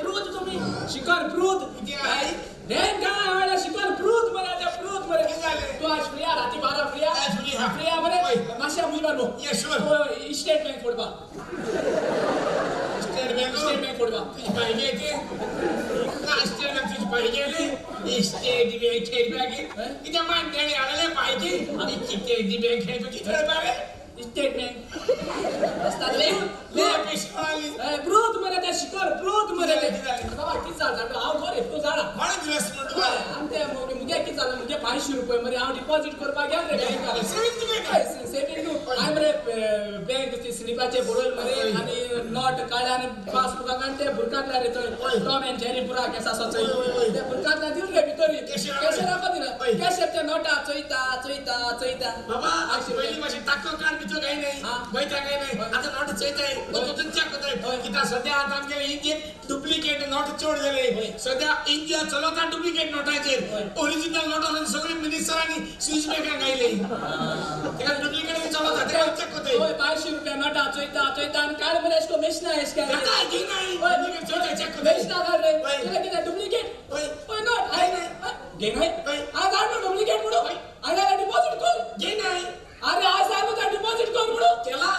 प्रूत तुमी शिकोन प्रूत बँक काय शिकोन प्रूत मरे ते प्रूत मरे तूं आज फ्री आ राती 12 फ्री आ फ्री आ मरे मातशें म्हजे बारबो स्टेट बँक फोडपा स्टेट बँक फोडपा तुजी पाय गेली ना स्टेट बँक तुजी पाय गेली स्टेट बँक स्टेट बँक कितें मान देणे आलेले पाहिजे आनी कितें बँक हे तुजी खेळपा रे स्टेट बँक प्रूत मरे ते शिकोर प्रूत मरे बाबा कितें जालें हांव बरें तूं जाणा कोणें दिलें म्हणून तुका आमचे मुगे कितें जालें मुगे 500 रुपये मरे हांव डिपॉझीट करपाक गेलो रे बँकान सेवींग न्हू हांवें मरे बँक ती स्लिपाचेर बरोयल मरे आनी not काडले आनी पासबुकाक आनी ते बुरकांतल्या रे थंय टॉम एंड जेरी बुराक आसा चोय ते बुरकांतल्या दिल रे भितर कॅशराक दिला कॅशर ते नोटा चोयता चोयता चोयता बाबा पयलीं मातशें ताको काड भितर काय नाही वयता काय नाही आतां not चोयताय तुजून चॅक करताय कित्याक सद्या आतां आमगेले इंडियेन डुप्लिकेट not चड जाले सद्या इंडिया चलता डुप्लिकेट नोटाचेर ओरिजिनल नोट सगळे मिनिस्टरांनी स्विस बँकाक घायले तेका डुप्लिकेट चलता तेका चॅक करताय 500 रुपया नोटा चोयता चोयता आनी काड मरे एशको मेशना एशके चॅक करताय मेशना काड रे तुका कितें डुप्लिकेट हय not घेनाय हांव जाण न्हू डुप्लिकेट म्हणून हांवें डिपॉझीट कर घेनाय अरे आज जाय तुका डिपॉझीट कर म्हणून केला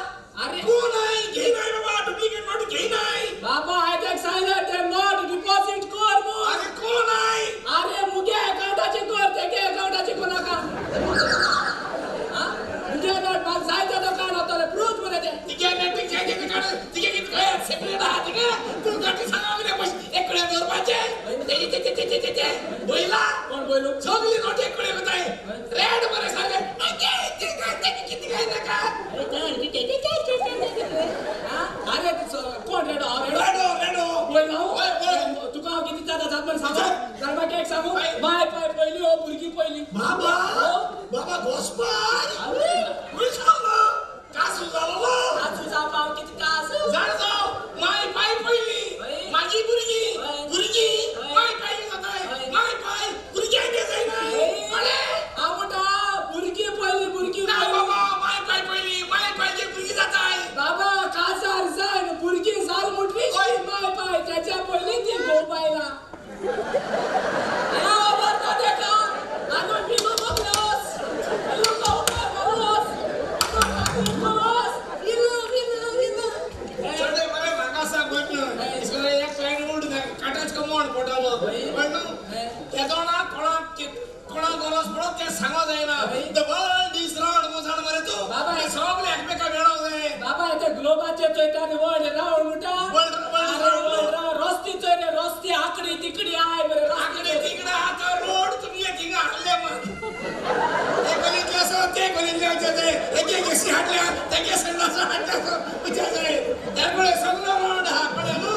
अरे कोण आहे घेनाय बाबा डुप्लिकेट not घेनाय बाबा आयत्याक सांगलें ते not deposit कर म्हूण अरे कोण आहे अरे मुगे अकाउंटाचे कर तेगे अकाउंटाचे कर नाका मुगे not म्हाका जाय तेजो काड वतले प्रूफ मरे ते तिगे नॅटिंग जाय तेजें काड तिगे कितें खंय सेपरेट आहा तिगे तूं गांठी सांगा कितें पयशे एक कडेन दवरपाचें ते बयला कोण बयलो सगळी not एक कडेन वताय रेड मरे सारकें कितें काय नाका अरे कोण रेडो हांव रेडो रेडो पयलो हांव तुका हांव कितें जाता जात म्हण सांगू जाणपा एक सांगू माय पाय पयली हो भुरगीं पयली बाबा बाबा घोसपाय खंय सांगलो कासू जालो कासू जावपा हांव कितें कास जाण जाव माय पाय पयली मागी भुरगीं भुरगीं माय पाय जाताय माय पाय भुरग्यांक जायना हांव म्हणटा भुरगीं पयली भुरगीं ना बाबा माय पाय पयली माय पायचे भुरगीं जाताय बाबा काजार जाय भुरगीं जाल म्हणटरी माय पाय तेच्या पयलीं ती घोव बायलां खबर ना तेका आनी बिलो बगलोस कोणाक गरज पडत तें सांगो जायना the world is round म्हूण जाण मरे तूं बाबा सगळे एकमेका मेळोंक जाय बाबा ते ग्लोबाचेर चोयता न्ही वर्ल्ड रावंड म्हणटा वर्ल्ड रावंड रस्ती चोय रे रस्ती आकडी तिकडी I मरे आकडी तिकडी आतां रोड तुमगे थिंगा हाडले म्हण हे गलींतले आसा ते गलींतले वचचे जाय एके गेसी हाडल्या तेगे संडास हाडल्या वचचे जाय त्यामुळे सगळो रावंड आहा कळ्ळें न्हू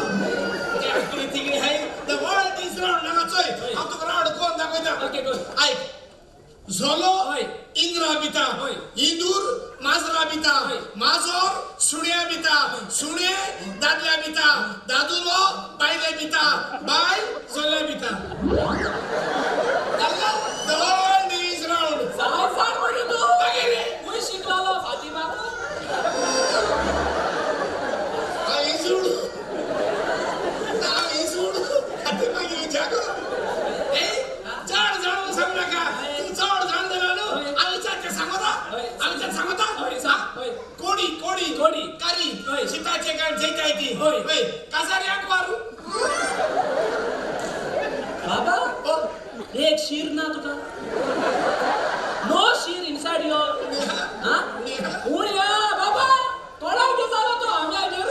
ते आकडी तिकडी हाय the world is round हांगा चोय हांव तुका रावंड कोण दाखयता आयक झोलो इंद्रा बिता इंदूर माजरा बिता माजोर सुण्या बिता सुणे दादल्या बिता दादुलो बायले बिता बायल चल्या बिता The world is round. जाय जाण म्हणटा तूं मागीर खंय शिकलोलो फातिमा हांव इजूड हांव इजूड आतां मागीर विचार कर चड जाण सांगू नाका तूं चड जाण जालो न्हू हांव विचार तें सांगता हांव विचार सांगता कोडी कोडी कोडी कारी शिताचे काय जैताय ती हय काजारी आंकवारू बाबा एक शीर ना तुका नो शीर इनसाइड your हा कोण या बाबा कोणाक जालो तो आमच्या घेर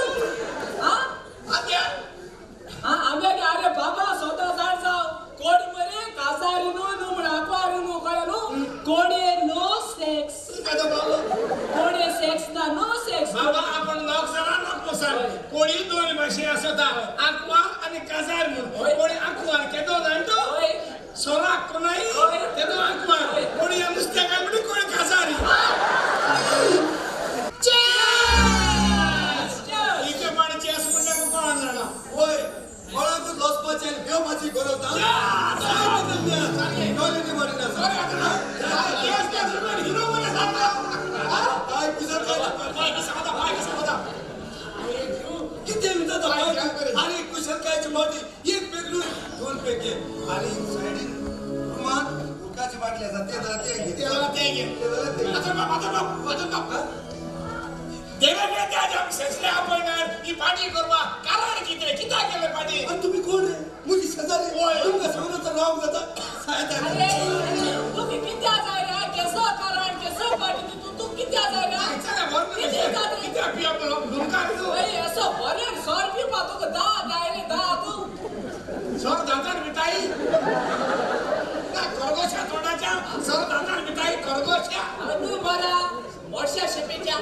हा आमच्या अरे बाबा स्वता जाण जाव कोडी मरे काजारी न्हू न्हू म्हण आंकवारी न्हू कळ्ळें न्हू कोडे नो सेक्स कोडे सेक्स ना नो सेक्स बाबा आपण नोक जाणा नोक मोसान कोडी दोन भाशे आसता आंकवार आनी काजार म्हूण कोणी आंकवार केदो जाण तो सोराक कोणाय तेदो आंकवार कोणी नुस्त्याक म्हणजे कोणी काजारी इथे पाणी चेस म्हणल्यार कोण जाणा होय कोणाकूच लसपाचें घेवपाची गरज ना कितें म्हणटा आनी कुशलकायची माती ही पार्टी करवा कारण कितें कित्याक केलें पार्टी आनी तुमी कोण रे म्हजी शेजारी तुमकां सांगून रावंक जाता तुमी कित्याक जाय रे केसो कारण केसो पार्टी तूं कित्याक जाय रे कित्याक पियप गुणकार तूं असो बरें सर पिवपा तुका दा जाय रे दा तूं सर दांतार मिठाई ना खरगोशा तोंडाच्या सर दांतार मिठाई खरगोशा तूं बरा मोडशा शेपेच्या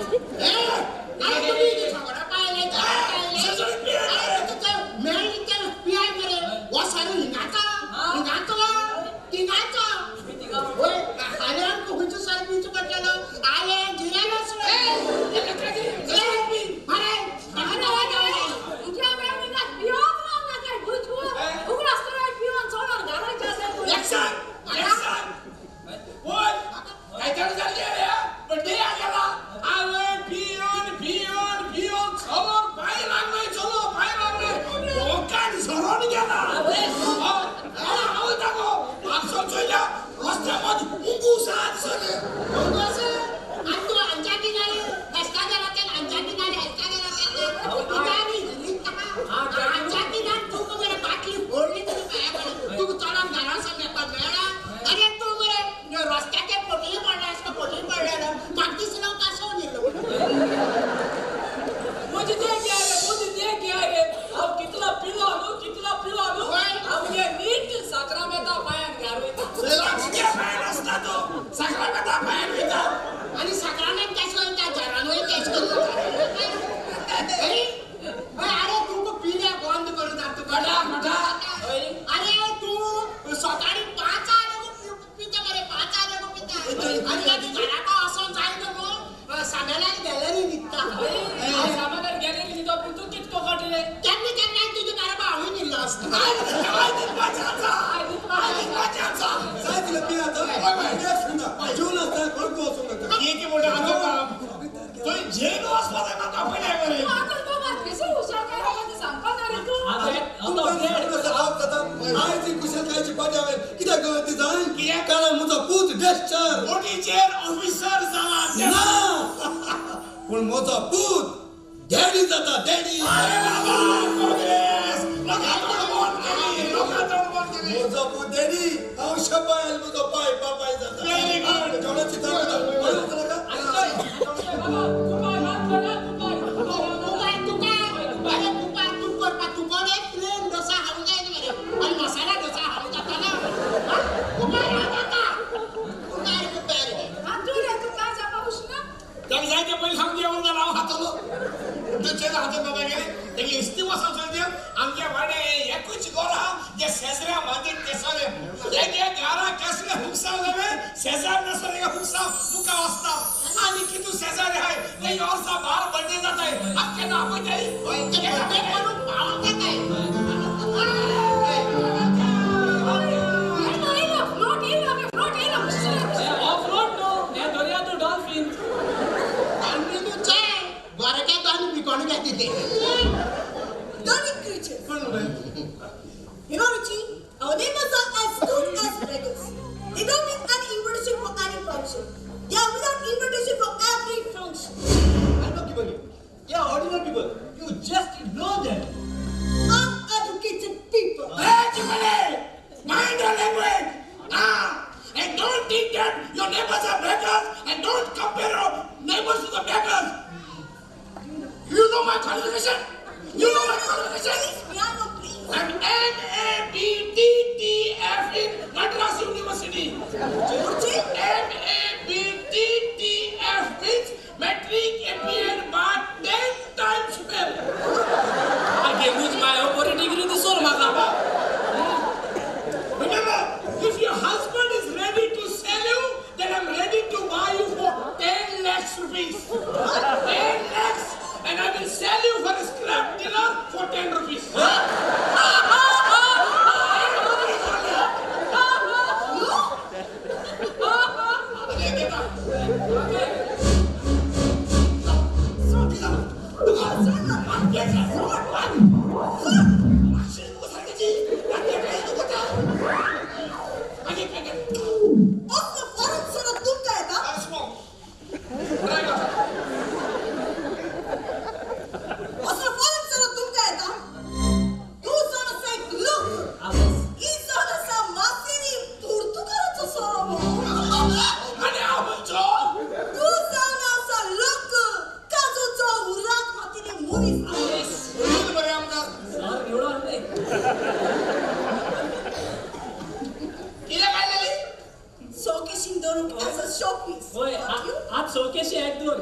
सवकेशी एक दोन.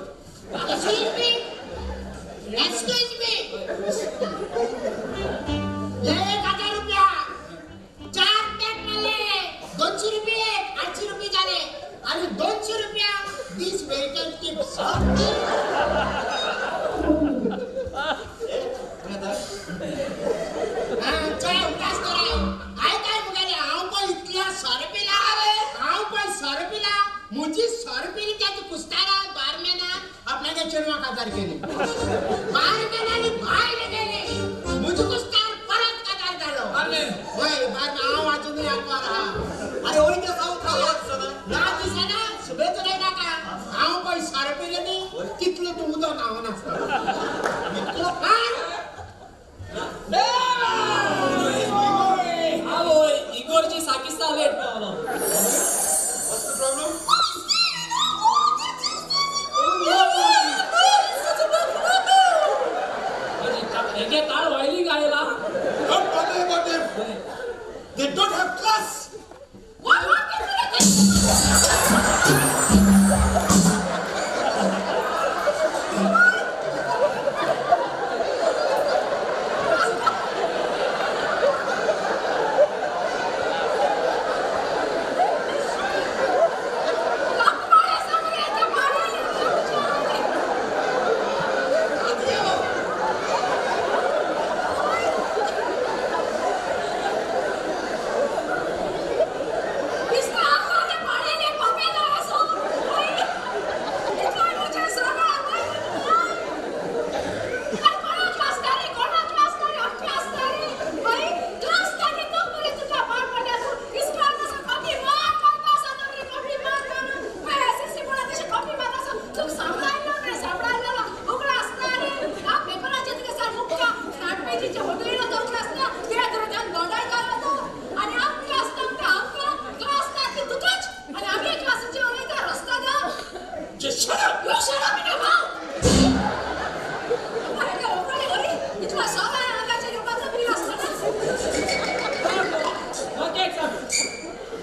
Excuse me. Excuse me. 1000 रुपया. 4 पॅक मारले. 200 रुपये 800 रुपये झाले. आणि 200 रुपया 20 वेटर टिप्स. मुझी सोरो पिली त्याची कुस्तारा बारमॅना आपल्याच्या चेडवा काजार केली. बारमॅनाने भायर गेले. मुझी कुस्तार परत काजार झालो. होय बारमॅन हांव वाचून आंकवार आहा. अरे होय ते सावत रावला ना दिसना सुबेचो नाही नाका. हांव पळय सोरो पिले न्ही तितलो तूं उदक न्हांवून आसता. आवय इगोरची साकिस्ता लेट पावलो. Don't bother about them. They don't have class. What? Just shut up! You shut up in your mouth!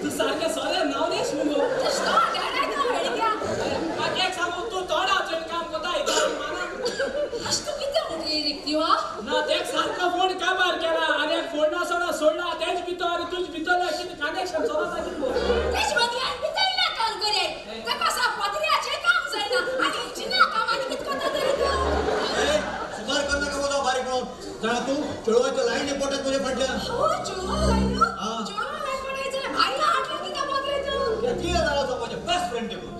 तू सारख्या सोऱ्या नाव नेश मुगो. एक सांगू तू तोडा चेड काम कोता ना तेक सारको फोन काबार केला आनी एक फोन नासतना सोडला तेच भितर आनी तुज भितर कितें कनेक्शन चलता सुमार करनाका बोला बारीक म्हणून जाणा तूं चेडवाच्यो लायन इम्पोर्टंट तुजे फाटल्यान. म्हजें बेस्ट फ्रेंड देखून.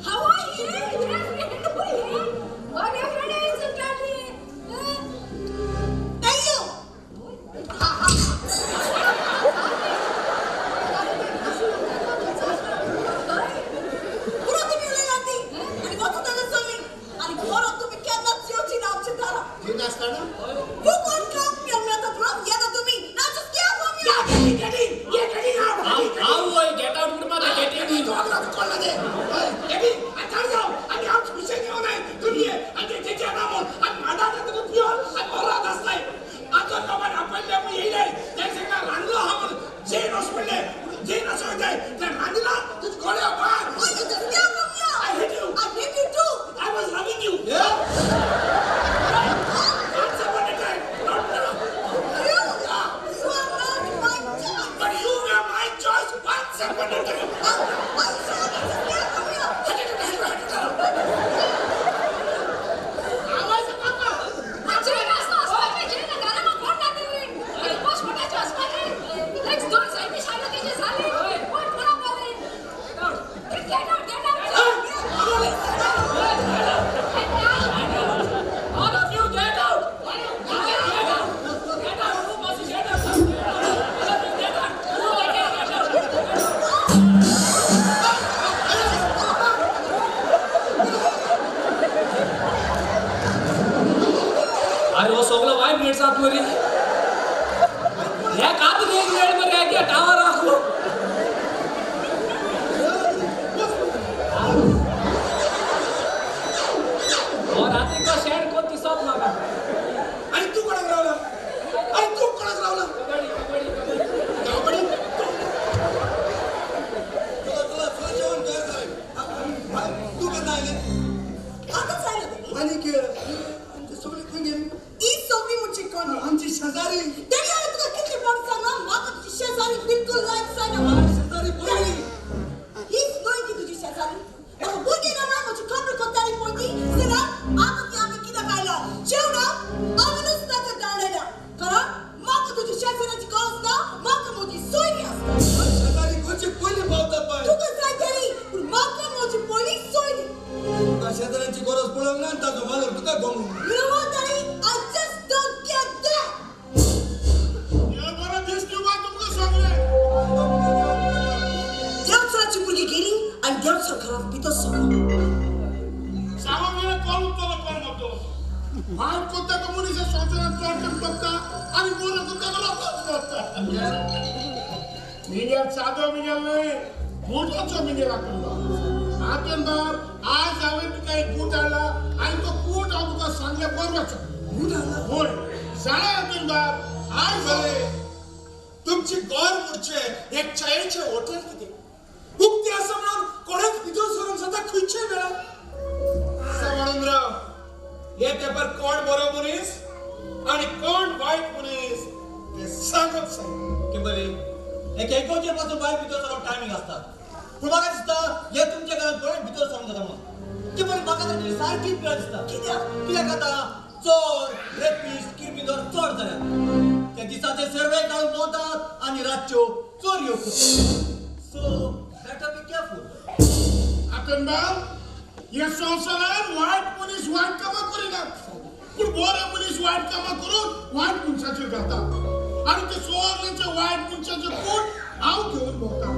I hate you. I hate you too. I was loving you. Yeah. Once upon a time, not now. You? You are not my choice. But you were my choice once upon a time. I'm sorry to hear from you. Get out, get out! All of you, get out! Get out! Get out! Get out! All of you, get out! Get out! अरे वो सगळो वायट मिळसात मरे ह्या कात range मेळ मरे क्या टावर आखो. आणि तू कोणाक रावला? अरे तू कोणाक रावला? चला चला चला जेवण तयार झाले. तू केन्ना आयले? आनीक आमचे सगळे खंय गेली? ही सगळी म्हणजे कोण? आमची शेजारी. तरी हांवें तुका कितले फावट सांगलां, म्हाका तुजी शेजारी बिलकुल लायक जायना. शेजारी पयली हीच न्हय ती तुजी शेजारी. म्हाका भुरगीं ना, म्हजी खबर कोत्ताली पळय ती जाल्यार आतां ती आमी कित्याक आयला जेवणाक हांवें नुस्त्याचें दाळयला, कारण म्हाका तुजी शेजाऱ्याची गरज ना, म्हाका म्हजी सोयरी आसता. शेजारी खंयची पयली पावतात बाय. तुका जाय तरी, पूण म्हाका म्हजी पयली सोयरी. तुका शेजाऱ्यांची गरज पळोवंक ना, ताचो वालोर तुका गमूंक. You know what, Daddy? I just don't get that. हे बरो दीस दिवपाक तुमकां सांगलें. देवचाराची भुरगीं गेली आनी देवचार घरांत भितर सरलो. सांगूंक गेल्यार कोण उरतलो कोण मरतलो. वायट करता तो मनीस संवसारांत चोडटेम टोकता आनी बरो करता तो रोखडोच मरता. मिगेल सादो मिगेल न्हय, मोटोचो मिगेल आसलो. आतून बाब आज हांवें तुका एक गूट हाडला आनी तो गूट हांव तुका सांगले बरोवचो. गूट हाडला? हय जाणा आतून बाब आज जालें तुमची घर म्हणचे एक चायेचें हॉटेल कितें उक्तें आसा म्हणून कोणाक भितर सरूंक जाता खंयच्याय वेळार. सांबाळून राव, हे तेपार कोण बरो मनीस आनी कोण वायट मनीस ते सांगप सांग. किंबली एक एकोचे पासून बायल भितर सरप टायमींग आसता, पूण म्हाका दिसता हे तुमच्या घरांत कोणें भितर सरूंक जाता म्हणून. किंबली म्हाका तर तुजी सारकी पिळा दिसता. कित्याक? कित्याक आतां चोर रेपिस्ट किरमिदोर चड जाल्यात. ते दिसाचे सर्वे काडून भोंवतात आनी रातच्यो चोरयो करतात. So better be careful. आतन बाब हे संवसारान वायट मनीस वायट कामां करिनात, पूण बरे मनीस वायट कामां करून वायट मनशाचेर घालता आनी ते सगळ्यांचे वायट मनशाचे कूट हांव घेवन भोंवता.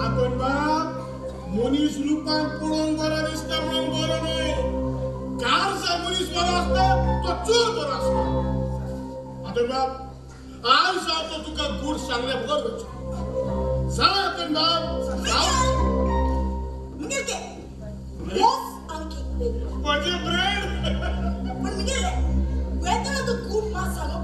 आतन बाब मनीस रुपान पळोवंक बरो दिसता म्हणून बरो न्हय, कारचा मनीस बरो आसता तो चोर बरो आसता. आतन बाब आज हांव तो तुका गूट सांगले बगर वचचो. जाणा आतन बाब मिगेल ते मोस आणखी वेगळो. म्हजें ब्रेड पण मिगेल वेदना तो गूट मात सांगप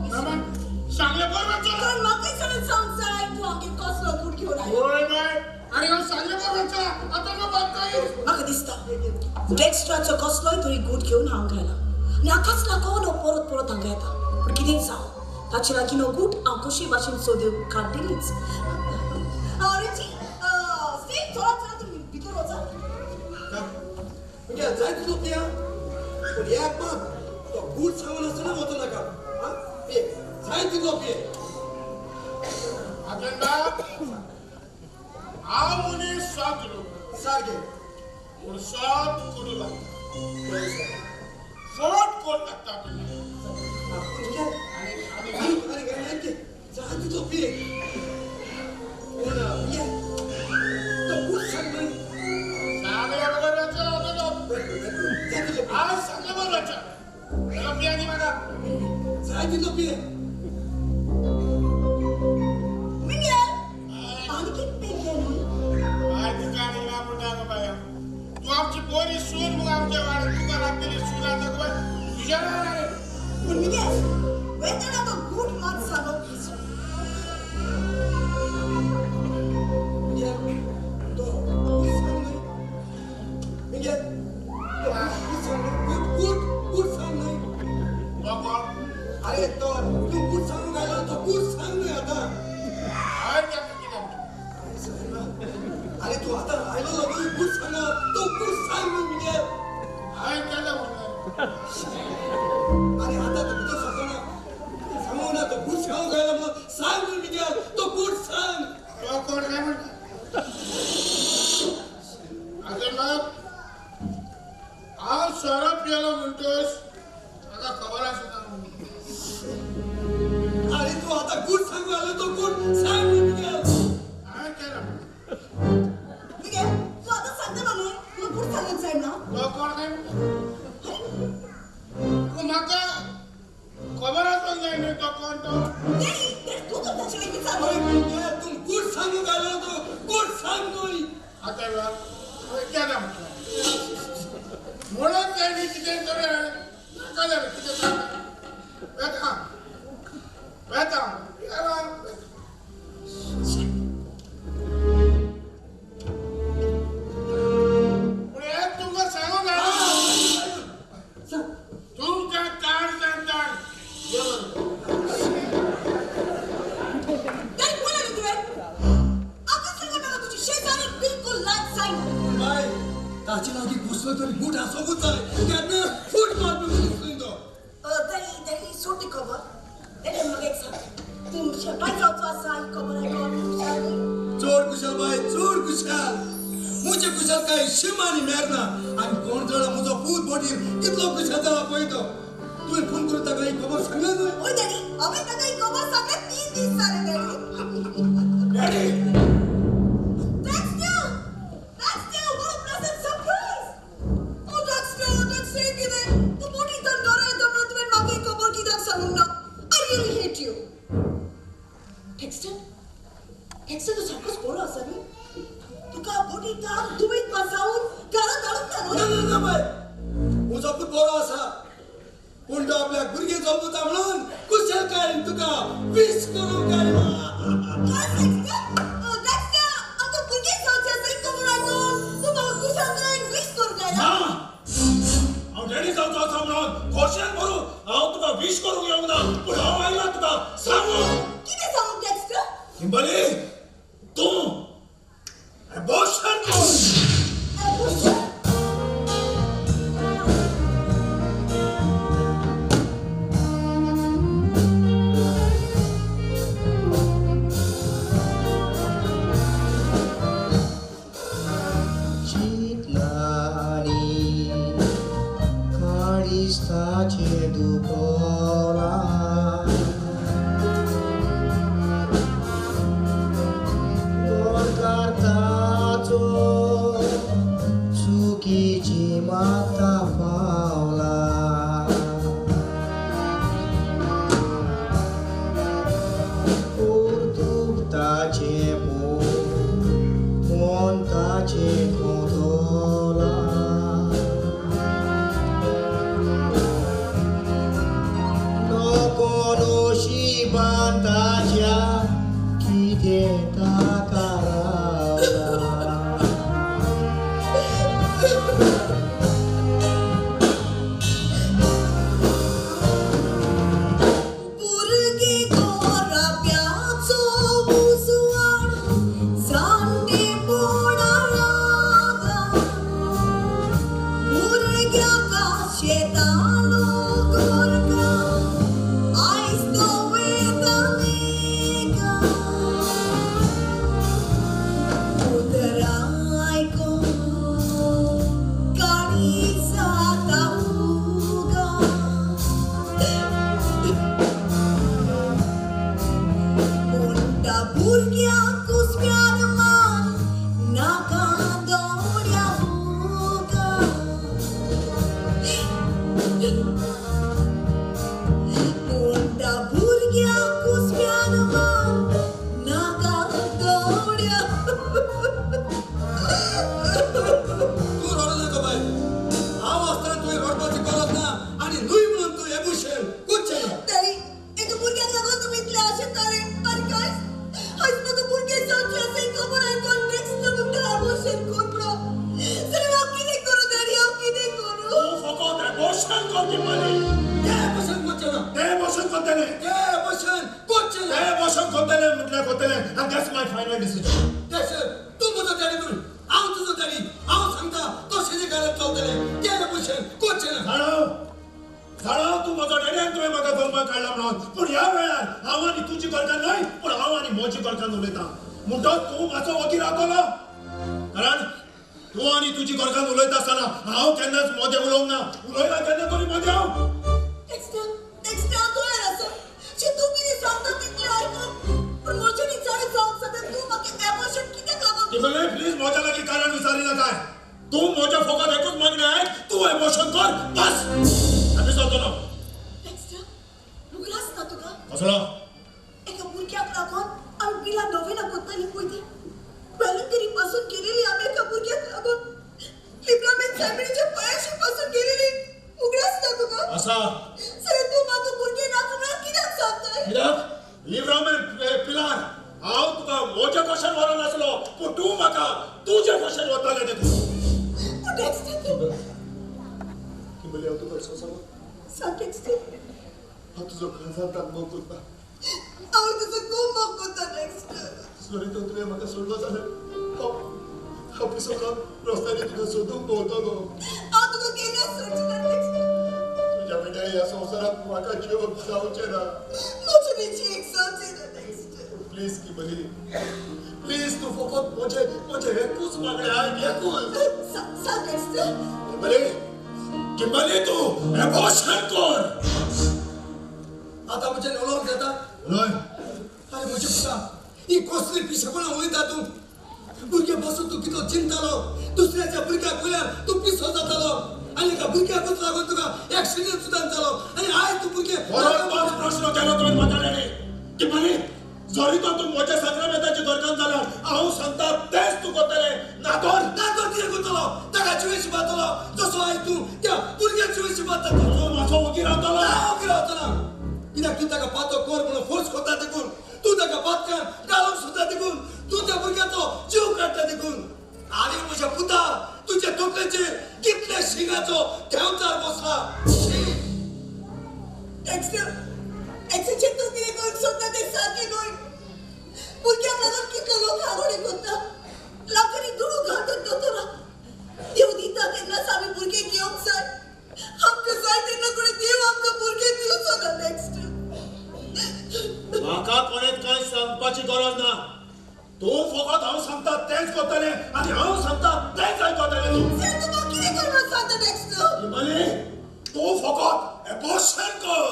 सांगले बरोबर वचचो. कारण म्हाकाय सगळें सांग जाय तूं आमगेर कसलो गूट घेवन आयलो. होय बाय, आनी हांव सांगले बरोबर वचचो. आतां न्हू बाब काय म्हाका दिसता डेक्स्ट्राचो कसलोय तरी गूट घेवन हांव घायला आनी हाकाच लागून हो परत परत हांगा येता. पूण कितेंय जावं, ताचे लागीं हो गूट हांव कशी भाशेन सोदून काडटलीच. रिची स्टीव, चला चला तुमी भितर वचा. म्हणजे जाय तितलो पिया, पूण एक मात तो गूट सांगून आसतना वचूं नाका. आं पिये, जाय तितलो पिये. आतन बाब हांव मनीस सात लोक सारकें पूण सात कोडू लागता, फट कोट लागता आपल्याक. आनी जाय तितलो पिये, पूण पिये तो गूट सांग न्हय. सांगले बरोबर वचचो. आतन बाब जाय तितलो पिये, आज सांगले बरोबर वचचो. चला पिया न्ही म्हाका. जाय तितलो पिये. मिगेल आणखी पेग घे न्हय. बाय तुका आनी ना म्हणटा गो बाया, तूं आमची बरी सून मुगो आमच्या वाड्यार तुका लागतली सून आतां गो बाय तुज्या नांवान हाडून. पूण मिगेल वेदना तो गूट मात सांगप विसर. मिगेल तो गूट सांग न्हय. मिगेल तो गूट सांग न्हय. गूट गूट गूट सांग न्हय. तो कोण? अरे तो तूं गूट सांगूंक आयलो तो गूट सांग न्हय आतां. हांवें ताका कितें म्हणलें? अरे तूं आतां आयलो न्हय गूट सांग, तो गूट सांग न्हय मिगेल. हांवें केन्ना म्हणलें? अरे आतां तूं भितर सरचो ना, सांगूंक ना. तो गूट सांगूंक आयलो म्हणून सांग न्हय मिगेल, तो गूट सांग. तो कोण काय म्हणटा? आतन बाब हांव सोरो पियेलो म्हणटच म्हाका खबर आसा. अरे तूं आतां गूट सांगूंक आयलो तो गूट सांग न्हय मिगेल. हांवें केन्ना म्हणलें? मिगेल तूं आतां सांगता न्हय तुका गूट सांगूंक जाय ना. तो कोण काय म्हणटा? म्हाका खबर आसूंक जाय न्हय तो कोण तो. डॅडी डॅडी तूं तर ताचे लागीं विचार. अरे मिगेल तूं गूट सांगूंक आयलो तो गूट सांग न्हय. आतां बाब हांवें केन्ना म्हणलें? म्हणून जाय न्ही कितें तरी नाका जालें कितें सांगता. वेता वेता पूण एक तुमकां सांगूंक जाय. बाय, तेन्ना फूट मारपी मनीस न्हय तो. तरी सोड ती खबर. तेणें म्हाका एक सांग, तूं शेपाय जावचो आसा ही खबर आयकून खुशाल न्हय? चड कुशाल बाय, चड कुशाल. मुझे कुशाल काय शिमा आनी मेर ना. आनी कोण जाणा म्हजो पूत बोटीर कितलो कुशाल जाला पळय तो. तुवें फोन करून ताका ही खबर सांगल्या न्हय? हय डॅडी, हांवें ताका ही खबर सांगल्या 3 दीस जाले daddy. Daddy! Dexter! Dexter, what a pleasant surprise! Oh, Dexter, Dexter, कितें? तूं बोटींतल्यान घरा येता म्हणून तुवें म्हाका ही खबर कित्याक सांगूंक ना? I really hate you. Dexter, Dexter, तूं सारकोच बरो आसा न्हय? तुका बोटींतल्यान दुबेंत पासावन घरा धाडूंक ना न्हय? ना ना ना बाय, म्हजो पूत बरो आसा, पूण तो आपल्याक भुरगें जल्मता म्हणून कुशलकायेन तुका वीश करूंक आयला. काय Dexter? Dexter, आमकां भुरगें जावचें आसा ही खबर आयकून तूं म्हाका कुशलकायेन वीश करूंक आयला? ना, हांव डॅडी जावचो आसा म्हणून खोशयेन भरून हांव तुका वीश करूंक येवंक ना, पूण हांव आयला तुका सांगूंक. कितें सांगूंक डॅक्स्टर? किंबली, तूं एबॉर्शन कर. एबॉर्शन? चिंतनानी काळिस्ताचें दुखोलां, गोरकारताचो चुकीची माता पावला, पोर्तुगताचें मोंताचें कोतोलां, नको नशिबांताच्या कितें ताका रावला. भुरगीं गोराप्याचो उजवाड जाणटेपणा रागा, भुरग्याक शेतालो गोरकार आयज तो वेतालेगा. उतरां आयकून काळीज जाता उगा. म्हणटा भुरग्याक कुसव्यार मार नाका दोड्या उगा. म्हणटा भुरग्याक कुसव्यार मार नाका दोड्या. तूं रडू नाका बाय, हांव आसतना तुवें रडपाची गरज ना आनी न्हय म्हणून तूं एबुशन करचें ना. तरी एका भुरग्याक लागून तुमी इतले आशेताले आनी काय आयज म्हाका भुरगें जावचें आसा ही खबर आयकून डॅक्स्टर म्हणटा एबॉर्शन कर म्हणून. सर हांव कितें करूं डॅडी, हांव कितें करूं? तूं फकत एबॉर्शन कर किंबली. तें एबुशन करचें ना, तें एबॉर्शन करतलें, तें एबुशन करचें ना. तें एबॉर्शन करतलें म्हटल्यार करतलें, आनी that's my final decision. Dexter, तूं म्हजो डॅडी न्हय, हांव तुजो डॅडी. हांव सांगता तशें घरांत चलतलें, तें एबुशन करचें ना. जाणा जाणा, तूं म्हजो डॅडी आनी तुवें म्हाका जल्माक काडला म्हणून, पूण ह्या वेळार हांव आनी तुजी घरकान्न न्हय, पूण हांव आनी म्हजी घरकान्न उलयतां. म्हणटच तूं मातसो वगी रावतलो, कारण तूं आनी तुजी घरकान्न उलयता आसतना हांव केन्नाच मदें उलोवंक ना. उलयला केन्ना तरी मदें हांव. डॅक्स्टर, डॅक्स्टर, हांव तयार आसा. शी, तूं कितें सांगता तितलें आयकूंक, पूण म्हजें विचार जावंक जाता तूं म्हाका एबॉर्शन कित्याक लागून? किंबली, प्लीज म्हज्या लागीं कारण विचारी नाका. तूं म्हज्या फकत एकूच मागणें आयक, तूं एबॉर्शन कर बस. हॅपी जातलो. डॅक्स्टर, उगडास ना तुका कसलो? एका भुरग्याक लागून आमी बिला नोवेना कोत्ताली पळय ती वेलंकरी पासून केलेली आमी एका भुरग्याक लागून लिब्रामेन फॅमिलीच्या पांयाशी पासून गेलेली उगडास ना तुका? आसा. सर तूं म्हाका भुरगें नाका म्हणून कित्याक सांगताय? कित्याक? लिब्रामेन पिलार हांव तुका म्हज्या भशेन व्हरोन आसलो, पूण तूं म्हाका तुजे भशेन वतालें तें तूं. पूण डॅक्स्टर तूं किंबली, हांव तुका सांगू? सांग डॅक्स्टर. हांव तुजो काळजांत मोग करता. हांव तुजो खूब मोग करता डॅक्स्टर. सॉरी, तर तुवें म्हाका सोडलो जाल्यार हांव पिसो जावन रस्त्यांनी तुका सोदूंक भोंवतलो. हांव तुका केन्ना सोडचें ताका जिवक जावचें ना. म्हजें एक जावचें ना डेक्स्टर. प्लीज किंबली, प्लीज तूं फकत म्हजें म्हजें एकूच मागणें आयक, एकूच. सांग डेक्स्टर. किंबली, किंबली तूं एबॉर्शन कर. आतां म्हजें उलोवंक जाता? उलय. आरे म्हज्या पुता, ही कसली पिशेपणां उलयता तूं? भुरग्या पासून तूं कितलो चिंतालो, दुसऱ्याच्या भुरग्याक पळयार तूं पिसो जातालो आनी एका भुरग्याकूच लागून तुका एक्सिडंट सुद्दां जालो आनी आयज तूं भुरगें परत तोच प्रश्न केलो तुवें म्हाका डॅडी. किंबली, जरी तर तूं म्हज्या साक्रामेंताची घरकान्न जाल्यार हांव सांगता तेंच तूं करतलें. ना तर ना तर कितें करतलो? ताका जिवेशी बांदतलो जसो आयज तूं त्या भुरग्याक जिवेशी बांदता तसो मातसो वगीर रावतलो. ना वगीर रावचो ना, कित्याक तूं ताका पातो कर म्हणून फोर्स करता देखून, तूं ताका पातकान घालूंक सोदता देखून, तूं त्या भुरग्याचो जीव काडटा देखून. आरे म्हज्या पुता, तुज्या तकलेचेर कितल्या शिंगाचो देंवचार बसला. डेक्स्टर, एक्सेचेर तूं कितें करूंक सोदता तें सारकें न्हय. भुरग्यांक लागून कितलो लोक हारोडे करता, लाखांनी दुडू घालतात दोतोराक. देव दिता तेन्नाच आमी भुरगें घेवंक जाय. आमकां जाय तेन्ना कोणी देव आमकां भुरगें दिवचो ना डेक्स्टर. म्हाका कोणें कांय सांगपाची गरज ना. तूं फकत हांव सांगता तेंच करतलें आनी हांव सांगता तेंच आयकतलें तूं. तूं कितें करपाक सांगता डेक्स्टर? किंबली, तूं फकत एबॉर्शन कर.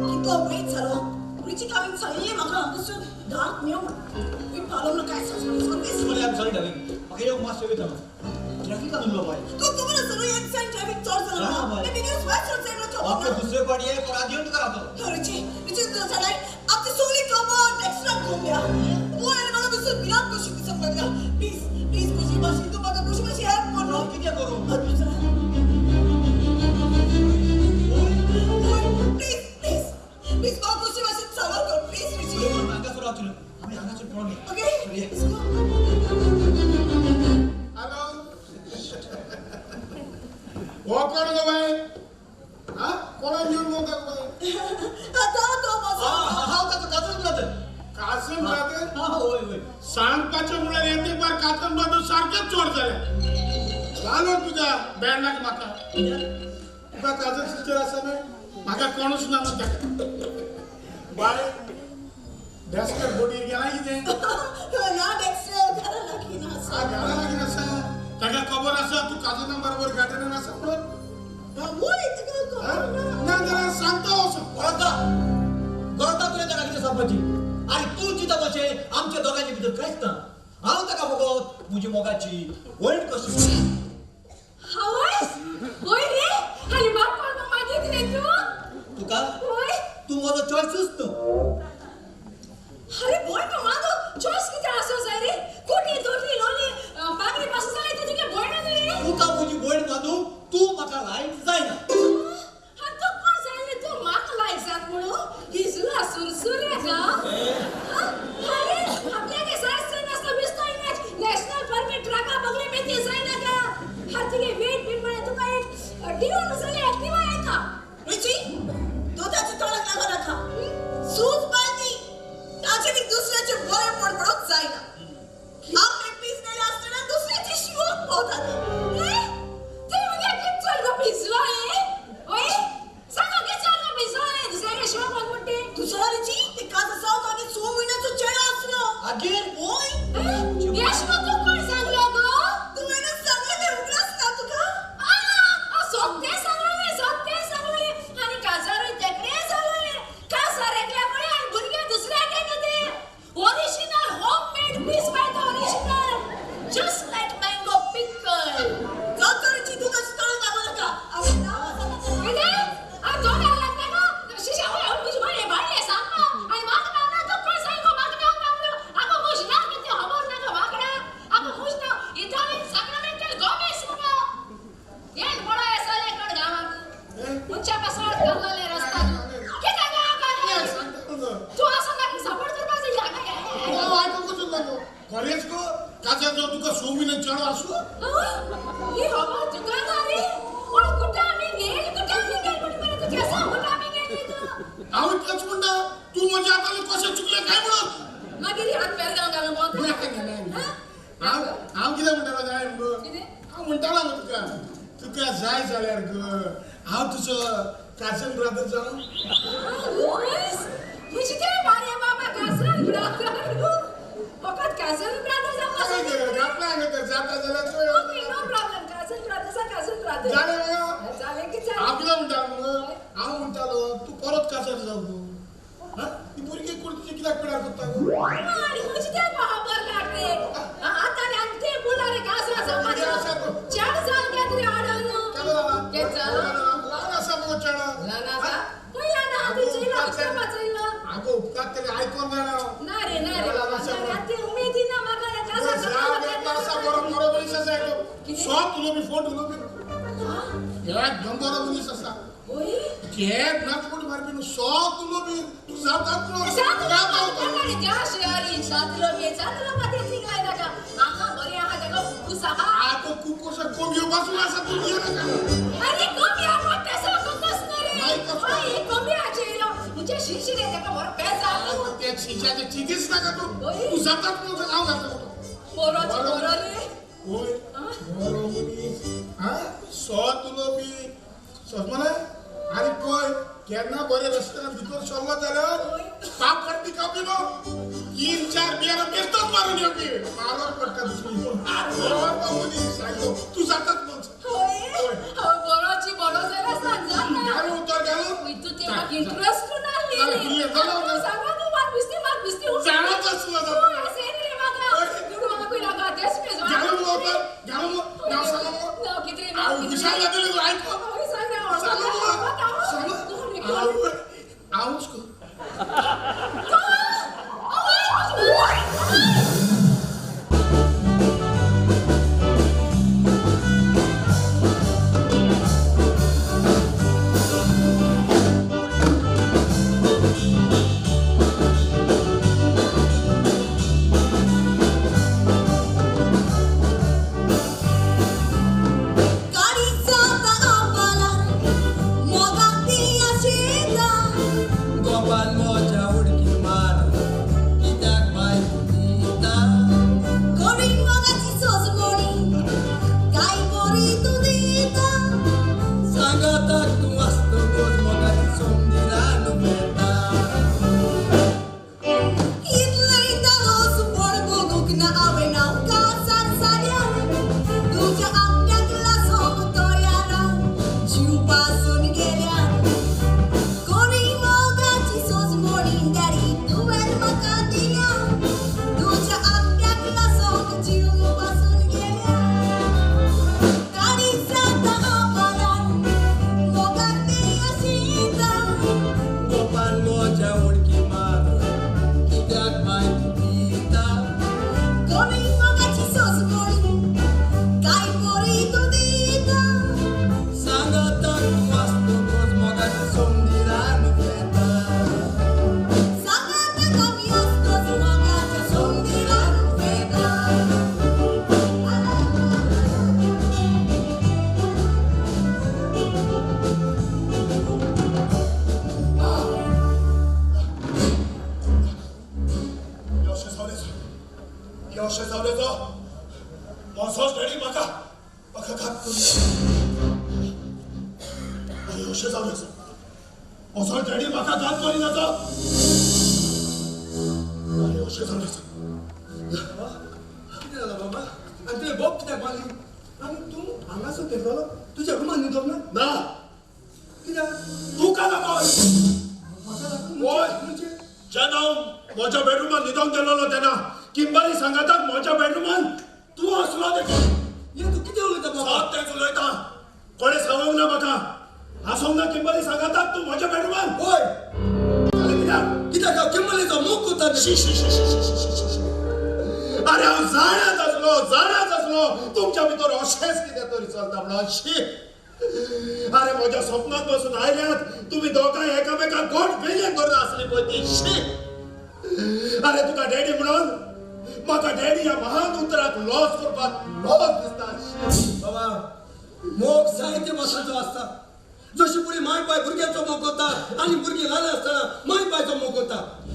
कितलो वेळ जालो, रिचीक हांवें सांगिल्लें म्हाका हांगासर धाक मेळूं. पालोवना काय Sorry, I'm sorry, darling. म्हाका येवंक मातशें वेळ जालो. ट्रॅफिकान उरलो बाय. तूं खबर आसा न्हू एक सायड ट्रॅफिक चड जाला म्हणून. तें बेगीनच वायट रोड सायड वचप. आपले दुसरे पाटी ये कोणाक घेवन तुका रावतलो. रिची, रिची तुजो जाणाय आमची सगळी खबर डेक्स्टराक घुमल्या. वय आनी म्हाका बेसून भिरांत कशी दिसप लागल्या. प्लीज प्लीज कशी भाशेन तूं म्हाका कशी मातशी हेल्प कर न्हू. कितें करूं? प्लीज प्लीज प्लीज म्हाका कशी भाशेन साल्वार कर प्लीज रिची. हांगासर रावचो. आमी हांगासर पळोवंक. Okay, let's go. Hello, हो कोण गो बाय? हा कोणाक घेवन भोंवता गो बाय? तो तो म्हजो. हांव ताचो काजन ब्रदर. काजन ब्रदर? हा हय हय. सांगपाचें म्हळ्यार एक बार काजन ब्रदर सारकेच चोर जाले. जालो तुका बॅड लाग म्हाका. तुका काजन सिस्टर आसा न्हय? म्हाका कोणूच ना न्हू ताका. बाय, डेस्कर बोटीर गेला कितें? ना डेक्स्टर, घरा लागीं ना आसा. घरा लागीं आसा? ताका खबर आसा तूं काजना बरोबर गार्डनान आसा म्हणून? वय तुका खबर ना. ना जाल्यार सांगता वचून. गरज गरज तुवें ताका कितें सांगपाची? आनी तूं चिंता कशें आमच्या दोगांचे भितर कांयच ना. हांव ताका फकत म्हजी मोगाची वळण कशी. हांवच? वय रे, आनी म्हाका कोण मागीत रे तूं? तुका? वय. तूं म्हजो चॉयसूच न्हू. अरे बोय मागो चॉयस कितें आसो जाय रे? कोटी दोटली लोली बांगडी पासून जाल्यार ती तुगे भयण न्हू रे. तुका म्हजी भयण मानूंक तूं म्हाका लायक जायना. आनी तूं कोण सांगलें तूं म्हाका लायक जात म्हणून? हिजला सुरसुऱ्या गा. अरे आपल्यागे सारसर नासता विस्तो इमेज नॅशनल परमिट ट्रका बगले मेती जायना का? हा तुगे वेट बीट म्हळ्यार तुका एक डिओ जाल्यार एक्टिवा येता. रिची, तूं ताच्या तोंडाक लागो नाका. सूज बाय ती. ताचें दुसऱ्याचें बरें पड पडोवंक जायना. आपले पिजलेले आसतना दुसऱ्याचे शिवोक भोंवता ती. तुवें म्हगे कितें चल गो पिजलो हें? वय सांग कितें चल गो पिजलो हें दुसऱ्यागे शिवोक भोंवता म्हणटा तें? दुसरो रिची, ते काजसांव तागे 6 म्हयन्याचो चेडो आसलो. आगीर? वय. येश तूं कोण सांगलो गो? तुवेंच सांगलें उगडास ना तुका? सोगलें सांगलें, सोगलें सांगलें आनी काजारूय तेकडें सांगलें. काजार एकल्या कडेन आनी भुरगें दुसऱ्यागे न्हू तें. Original home made piece by the original, just like mango pickle. जाता रिची, तूं ताच्या तोंडाक लागो नाका. हांवें नांव कितें? हांव तोंडाक लागता गो? शिशा वय हांव तुजे बाये भायलें सांग आनी म्हाका नांव ना तूं कोण सांग गो म्हाका नांव ना म्हणून. आगो म्हज नांव कितें खबर ना गो म्हाका? आगो म्हज नांव इटालियन साक्रामेंटल गोमेस मुगो. येन बडो आसले कोण गांवाक उंचा पासवाड घालले रस्ता. कितें गांव घालले? तूं आसा म्हाका सपोर्ट करपाक जाय हांगा. आयकूंक लागलो. खरेंच गो काजार जावन तुका 6 म्हयने चेडो आसलो? ही खबर तुका ना रे? पूण कुठं आमी गेल, कुठं आमी गेल म्हणून मरे तूं केसो कुठं आमी गेल रे तूं? हांव तेच म्हणटा, तूं म्हज्या हातांनी कशें चुकलें काय म्हणून? मागीर म्हणटालो गो तुका तुका जाय जाल्यार गो हांव तुजो काजन ब्रादर जावं. म्हणजे ते बारे बाबा काजन ब्रादर फकत काजन ब्रादर जावं. जाता जाल्यार नो प्रॉब्लेम. काजन ब्रादर सा काजन ब्रादर जालें. जालें की जालें. हांव कितें म्हणटालो मगो हांव म्हणटालो तूं परत काजार जावं गो. ती भुरगीं कोण तुजी कित्याक पिडार करता गो? आनी म्हणजे ते खबर काड रे आतां आनी ते बोला रे काजरा जावपाचो चेड जाल काय तरी आडन कें जालां ल्हान आसा मगो चेडो. ल्हान आसा खंय ल्हान आहा तूं चोयला उपकारा चोयला. आगो उपकार तरी आयकोन जाणा. ना रे ना रे बाबा ते उमेदी ना म्हाका काजार आसा बरो बरो मनीस आसा तो सोत उलोवपी फोट उलोवपी एकदम बरो मनीस आसा. केन्ना फोट मारपी न्हू सोत उलोवपी तूं जातात आतां कुकूस कोंबयो पासून आसा तूं ये नाका. आरे कोंबयो तसो कुकूस न्हू रे. हय कोंबयाचें शिशी रे ताका बरो पेज आहा. ते शिशाचें चिंतीच नाका तूं तूं जातात म्हणून हांव घालता बरो बरो रे. हय बरो मनीस आं सोत उलोवपी समजलें. आनी पळय केन्ना बरे रस्त्यान भितर सरलो जाल्यार पाप पडटी कापी न्हू 3-4 बियरां बेश्टोच मारून येवपी मारोन पडटा दुसरी बरो मनीस आयको तूं जातात म्हणून. हय बरोची बरो जाल्यार सांग जाता. घालून उतर घालून तूं ते म्हाका इंट्रस्ट नासली सांगा तूं म्हाका बिस्ती म्हाका बिस्ती जाणाच आसलो घालून उतर घालून नांव सांग कितें हुशार जातलें तूं आयको सांग हांवूच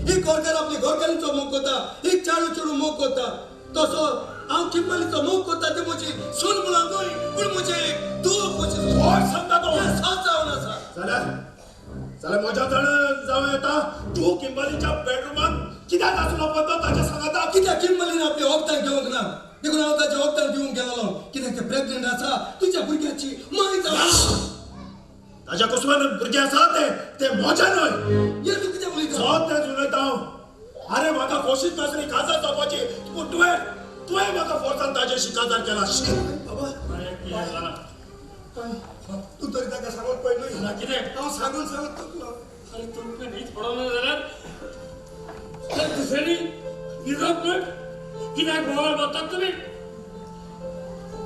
एक घरकार आपली घरकारींचो मोग करता, एक चारू चेडूं मोग करता, तसो हांव किंबलीचो मोग करता ते म्हजी सून म्हणून न्हय पूण म्हजें एक दूख अशें कोण सांगता तो साथ जावन आसा. जाल्यार जाल्यार म्हज्या जाण जावं येता तूं किंबलीच्या बेडरुमान कित्याक आसलो पळय ताच्या सांगाता. कित्याक किंबलीन आपली वखदां घेवंक ना देखून हांव ताच्या वखदां दिवंक गेलोलो. कित्याक तें प्रेग्नंट आसा तुज्या भुरग्याची माय जावन. ताच्या कुसमान भुरगें आसा तें तें म्हजें न्हय. हें तूं कितें उलयता? सत तेंच उलयता हांव. अरे म्हाका कोशीश नासली काजार जावपाची पूण तुवें तुवें म्हाका फोर्सान ताजेशी काजार केला. शी बाबा तूं तरी ताका सांगून पळय न्हय. कितें हांव सांगून सांगून थकलो. अरे तुमकां न्हीद पडोना जाल्यार दुसऱ्यांनी न्हिदप न्हय. कित्याक बोवाळ मारतात तुमी?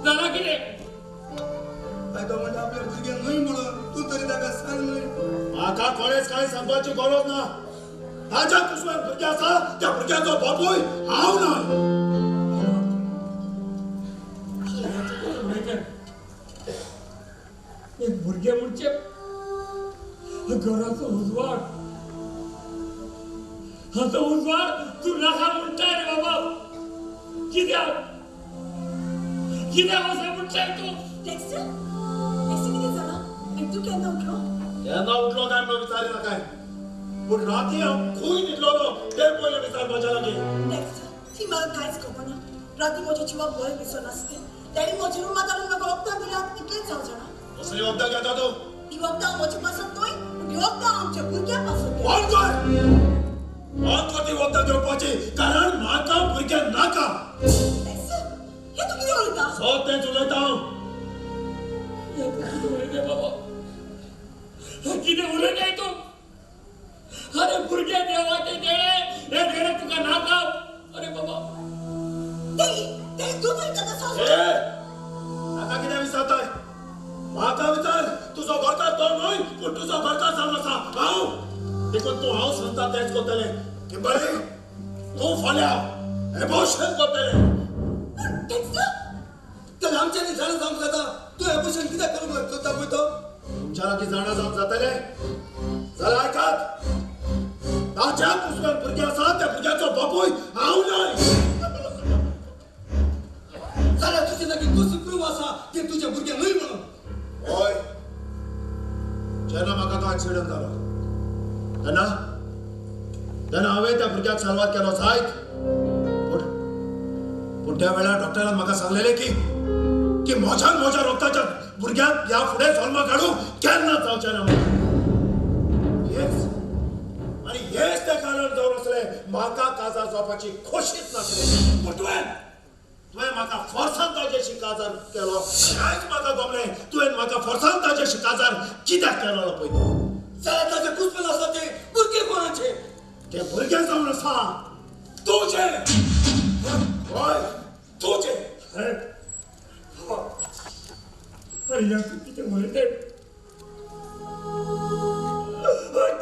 जालां कितें? तो म्हणटा आपल्या भुरग्यांक न्हय म्हणून तूं तरी ताका सांग न्हय. म्हाका कोणेच कांय सांगपाची गरज ना. ताज्या कुसमान भुरगें आसा त्या भुरग्याचो बापूय हांव न्हय. एक भुरगें म्हणजे घराचो उजवाड. हाचो उजवाड तूं नाका म्हणटाय रे बाबा. कित्याक कित्याक अशें म्हणटाय तूं? डेक्स्टर, डेक्स्टर कितें जालां? आनी तूं केन्ना उठलो? केन्ना उठलो काय म्हणून विचारिना काय पूण राती हांव खूंय न्हिदलोलो तें पयलें विचार म्हज्या लागीं. डेक्स्टर, ती म्हाका कांयच खबर ना. राती म्हज्या जिवाक बरें दिसनासलें. डॅडी म्हज्या रुमांत हाडून म्हाका वखदां दिल्यात इतलेंच हांव जाणा. कसलीं वखदां घेता तूं? ती वखदां म्हजे पासत न्हय पूण ती वखदां आमच्या भुरग्यां पासत. बंद कर बंद कर ती वखदां घेवपाची कारण म्हाका भुरगें नाका. डेक्स्टर, हें तूं कितें उलयता? सत तेंच उलयता हांव. कितें उलयताय बाबा? कितें उलयताय तूं? अरे भुरगें देवाचें देणें, हें देणें तुका नाका. अरे बाबा तें तूं तरी ताका सांग. ताका कितें विचारताय? म्हाका विचार. तुजो घरकार तो न्हय पूण तुजो घरकार जावन आसा हांव. देखून तूं हांव सांगता तेंच करतलें. किंबली तूं फाल्यां एबोर्शन करतलें. जाल्यार आमच्यांनी जाणा जावंक जाता तूं एबोर्शन कित्याक करूंक लागता पळय तो. तुमच्या लागीं जाणा जावंक जातलें जाल्यार आयकात. ताच्या कुसमान भुरगें आसा त्या भुरग्याचो बापूय हांव न्हय. जाल्यार तुजे लागीं कसो प्रूफ आसा तें तुजें भुरगें न्हय म्हणून? हय, जेन्ना म्हाका तो एक्सिडंट जालो तेन्ना तेन्ना हांवें त्या भुरग्याक साल्वार केलो जायत. पूण पूण त्या वेळार डॉक्टरान म्हाका सांगलेलें की की म्हज्यान म्हज्या रोगताच्या भुरग्याक ह्या फुडें जल्माक हाडूंक केन्ना जावचें ना म्हणून. आनी हेच तें कारण जावन आसलें म्हाका काजार जावपाची खोशीच नासली. पूण तुवें तुवें म्हाका फोर्सान ताजेशी काजार केलो. आयज म्हाका गमलें तुवें म्हाका फोर्सान ताजेशी काजार कित्याक केलो पळय तो. जाल्यार ताजें कुसपण आसा तें भुरगें कोणाचें? तें भुरगें जावन आसा तुजें. हय तुजें. अरे तूं कितें उलयताय?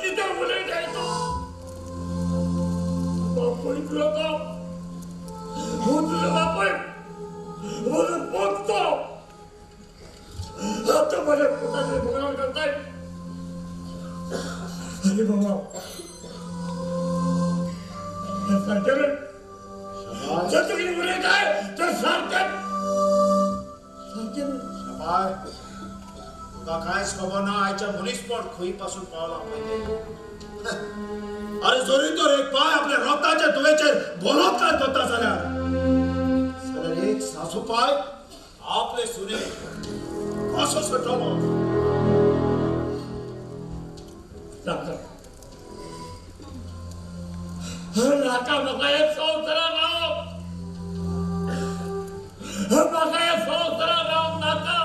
कितें उलयताय तूं? बापूय तुजो तो, हो तुजो बापूय म्हजो पोततो. आतां म्हज्या पुताचेर भोगणां करताय. अरे बाबा हें सारकें न्हय. जर तूं कितें उलयताय तर सारकें सारकें न्हय. शाबाय, तुका कांयच खबर ना आयच्या मनीसपण खंय पासून पावलां पळय तें. अरे जरी तर एक पाय आपल्या रोगताच्या दुयेचेर बलात्कार करता जाल्यार जाल्यार एक सासू पाय आपले सुने कसो सुटलो? नाका म्हाका हे संवसारांत रावप. म्हाका हे संवसारांत रावप नाका.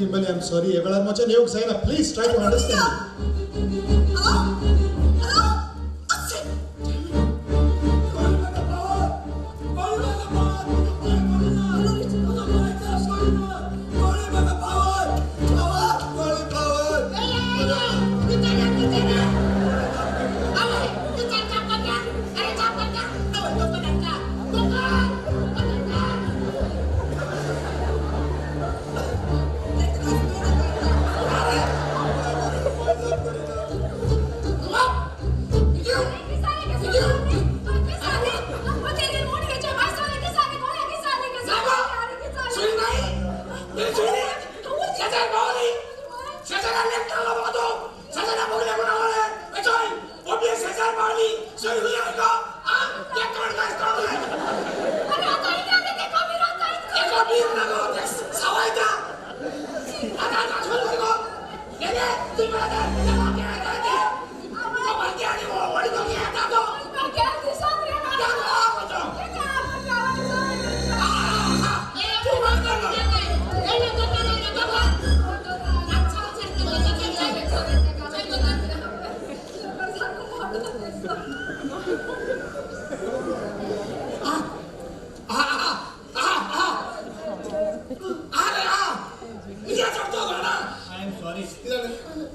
Kimberly, I am sorry, हे वेळार म्हज्यान येवंक जायना. Please try to understand. Hello hello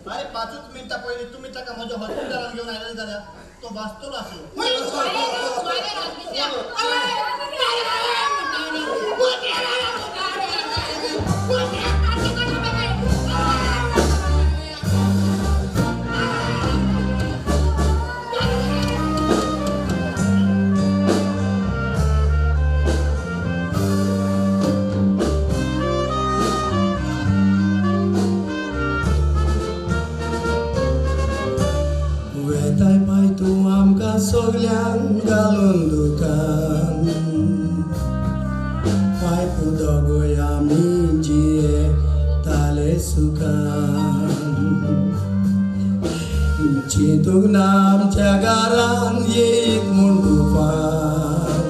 अरे पांचूच मिनटां पयलीं तुमी ताका म्हज्या हॉस्पिटलान घेवन आयले जाल्यार तो वाचतलो आसलो. सगल्यांक घालून दुकान पायप दोगय आमी जियेताले सुखान चिंतूंक ना आमच्या घरान येयत म्हूण तुफान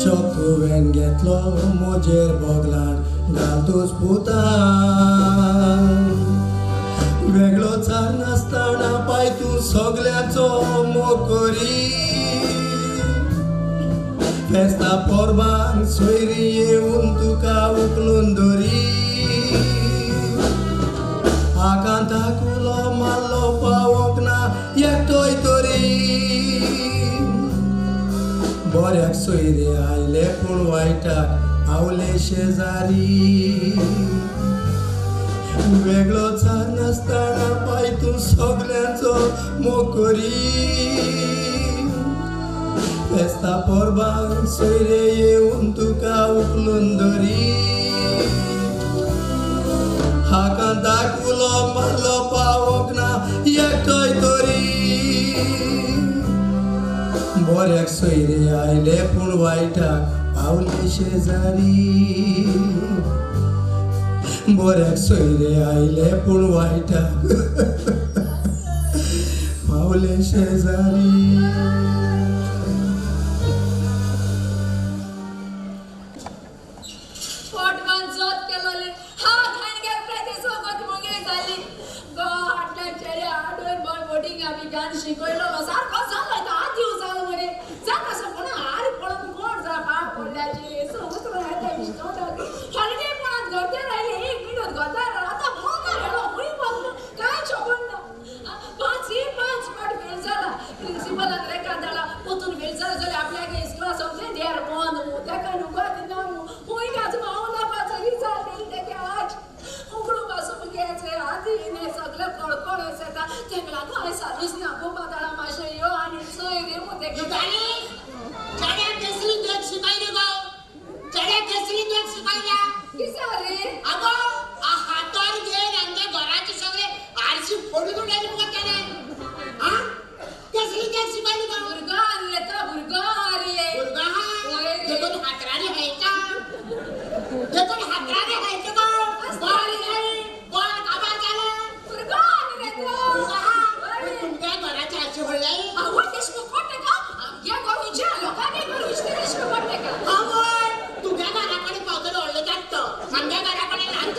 शॉप तुवें घेतलो म्हजेर बोगलान घालतूच पुतान वेगळो चार नासतना पाय तूं सगळ्याचो मोग करी फेस्ता परबांक सोयरी येवन तुका उखलून धरी आकांताक उलो मारलो पावोंक ना एकटोय तरी बऱ्याक सोयरे आयले पूण वायटाक पावले शेजारी वेगळो चार नासतना पाय तूं सगल्यांचो मोग करी फेस्ता परबांक सोयरे येवन तुका उखलून धरी हाकांताक उलो मारलो पावोंक ना एकटोय तरी बऱ्याक सोयरे आयले पूण वायटाक पावले शेजारी बऱ्याक सोयरे आयले पूण वायटाक पावले शेजारी. पोटवान जोत केलोले हा खायन गेल प्रेते सोगत मुगे जाली गो हाडल्या चेड्या हाडून बोल बोटींग आमी गान शिकयलो सारको जालो आतां आठ दिवस जालो मरे जाता सो कोणा हार पळोवन कोण जा पाड पडल्याची सो उतरून येता विश्वासात हॉलिडे पणात घरते राहिले एक मिनट घरता आतां भोंवता हेलो खंय बसलो कांय खबर ना. पांच पांच पाट फेल जाला प्रिंसिपलान रेकाद धाडला पोतून फेल जाला जाल्यार आपल्याक इस्कुला सोमतें देर बंद मू तेका नुगत ना मू खंय काज हांव ना पांच जाली तेगे आज उगडू पासून मुगे हाती सगळें कळकळ येता तेका लागून हांवें सारूच ना गोबा धाडा मातशें यो आनी चोय रे मू तेगे. चेड्या केसरी देख शिकयली गो, चेड्या केसरी देख शिकयल्या कितें रे अगो हातार घेवन आमच्या घराचे सगळे आरशी फोडून उडयली मुगो तेणें. आं केसरी देख शिकयली गो. भुरगो आनी येता भुरगो रे भुरगो आहा देखून हातरांनी हेळटा, देखून हातरांनी हेळटा गो. बॉल बॉल काबार जालें भुरगो आनी रे तो भुरगो आहा तुमच्या घराचे आरशी फोडले. आवय तेश कोण तेका आमगे घर उज्या लोकांगे घर उजते तेश कोण तेका. आवय तुज्या घरा कडेन पावतलो व्हडलो जात तो, आमच्या घरा कडेन ल्हान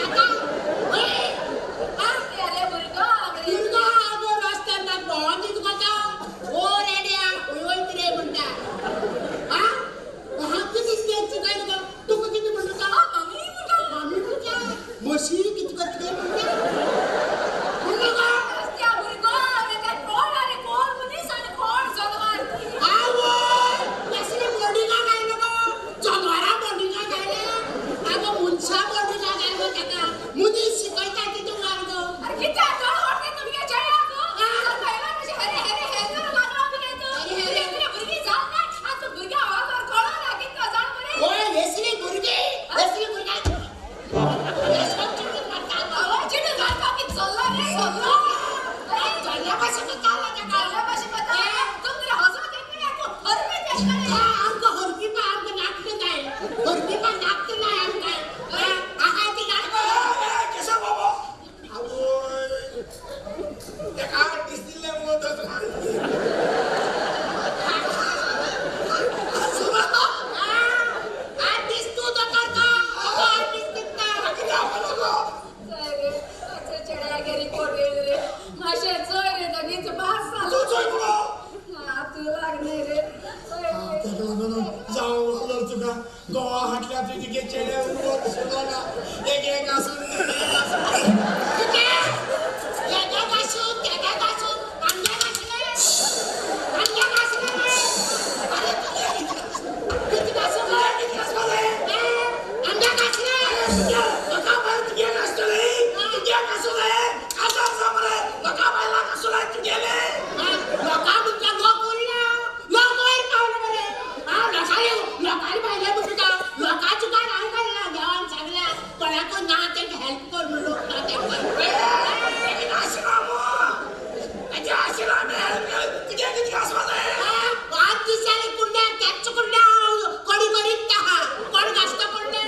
एक एक आसून एक आसून कितें एक आसून तेगे आसून आमगे आसले आमगे आसले अरे कितें आसून कितें आसपाले आमगे आसले लोकां भायर तुगे आसतले तुगे आसले काजार जामरे लोकां बायलां आसले तुगेले लोकां म्हटल्यार लोक उरला लोक वयर पावले मरे हांव लोकांनी लोकांनी भायले म्हणटा लोकांचें कांय हांव काडला देवान सांगल्या कोणाकूय ना तेंकां हेल्प कर म्हणून लोक ना तेंकां आशिराम हेल्प कर तुगे कितें आसपाले पांच दिसांनी कुंड्या त्याच कुंड्या कोणी करीत आहा कोण घासता पडले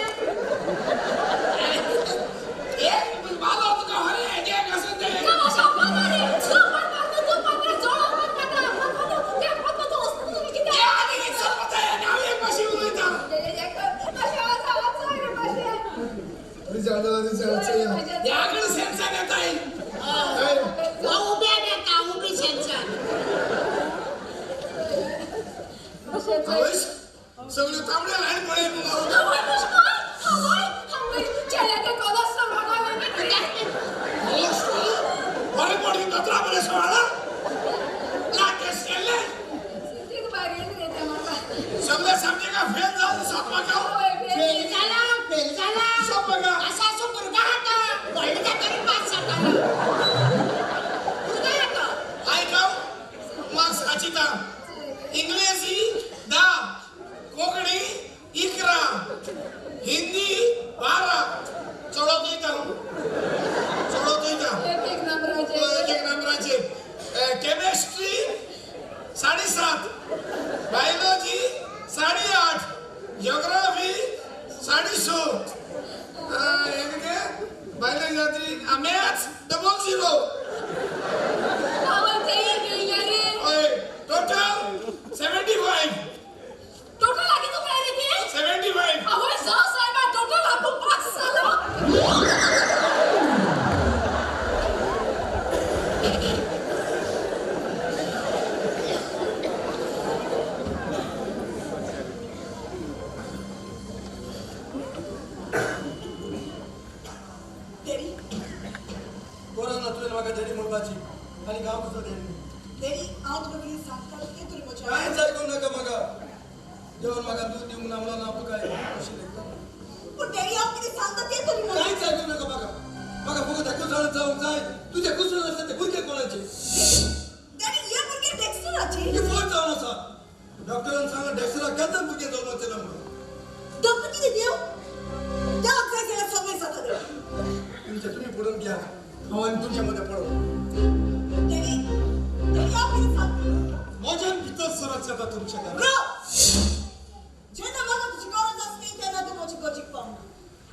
सगळे तांबडे लायन पळय बरें पडली दोतोरा बरें सोळा टेस्ट केल्ले सगळे सामके का फेल जावन सोंपपाक फेल जाला फेल जाला सोंपपाक असा असो भुरगो आता व्हडले जातरी पास जाता भुरगो आता आयकाव मार्क्स आचिता इंग्लिशी 10 कोंकणी 11 हिंदी 12 चडोत चडोत एक नंबराचेर एक नंबराचेर chemistry 7.5 biology 8.5 geography 6.5 biology maths 00 total 75 total आगे तो काय रे ते 75 अहो जाऊ साहेबा टोटल आपण पास झालो डॅडी गरज ना तुवें म्हाका डॅडी म्हणपाची आनी हांव तुजो डॅडी. डॅडी हांव तुका कितें सांगता तें तरी म्हज्या कांयच आयकूंक नाका म्हाका. देवान म्हाका दूद दिवंक ना म्हणून हांव तुका अशें लेखता. पूण डॅडी हांव कितें सांगता तें तरी म्हज्या कांयच आयकूंक नाका म्हाका. म्हाका फकत कुसळ जावंक जाय. तुजे कुसळ आसता ते भुरगे कोणाचे? डॅडी हे भुरगे डेक्स्टराचे. ही फट जावन आसा. डॉक्टरान सांगलां डेक्स्टराक केन्ना भुरगें जल्माचें ना म्हणून. डॉक्टर कितें देव देवाक जाय जाल्यार सगळें जाता देव. तुमचें तुमी पडून घ्या. हांव आनी तुमच्या मदें पडून. डॅडी डॅडी हांव कितें सांगता म्हज्यान भितर सरत जाता तुमच्या घरांत. जेन्ना म्हाका तुजी गरज आसली तेन्ना तूं म्हजी गरजेक पावना.